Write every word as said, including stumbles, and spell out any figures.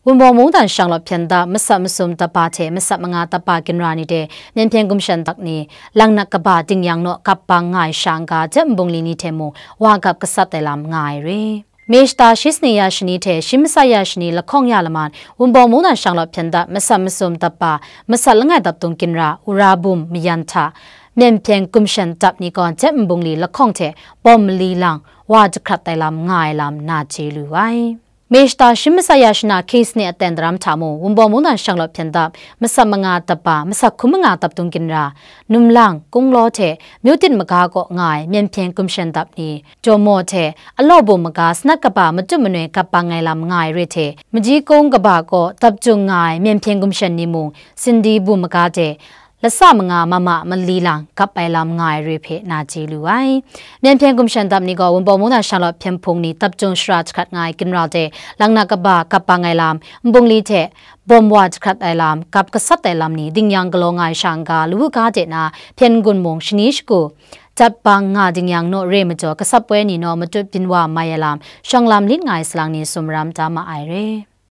Wunpawng mungdan shanglawt hpyen dap, masat masum dap ba hte masat manga dap ba ginra ni de, Myen Hpyen Gumshan dap ni, Langnak kaba Dingyang naw kap bang nga ai sha n-ga, Jep Nbungli ni hte mung wa gap gasat ai lam nga ai re. Mei shata shi sani ya shani hte shi masat ya shani lahkawng ya laman, Wunpawng mungdan shanglawt hpyen dap, masat masum dap ba, masat langai dap dung ginra, Ura Bum mayan hta, Myen Hpyen Gumshan dap ni gaw Jep Nbungli lahkawng hte bawm mali lang, wa jahkrat ai lam nga ai lam na chye lu ai. Mei shata shi masat ya shana hkying sanit aten daram hta mung, Wunpawng mungdan shanglawt hpyen dap, masat manga dap ba, masat hkun manga dap dung ginra, Numlang, Kunglaw hte Myo Tit maga kaw nga ai Myen Hpyen Gumshan dap ni, Jaw Maw hte Alaw Bum maga sanat kaba matut manoi gap bang ai lam nga ai re hte, Maji Kung kaba kaw dap jung nga ai Myen Hpyen Gumshan ni mung, Sindi Bum maga de, lasa manga mama mali lang gap ai lam nga ai re hpe na chye lu ai. Myen Hpyen Gumshan dap ni gaw Wunpawng mungdan shanglawt hpyen hpung ni dap jung shara jahkrat nga ai ginra de, Langnak kaba gap bang ai lam, Nbungli hte bawm wa jahkrat ai lam, gap gasat ai lam ni, Dingyang galaw nga ai sha n-ga, lawu ga de na, Hpyen Gun mung shani shagu, dap bang nga Dingyang naw re majaw, gasat poi ni naw matut byin wa mai ai lam, shawng lam lit nga ai salang ni tsun maram da ma ai re.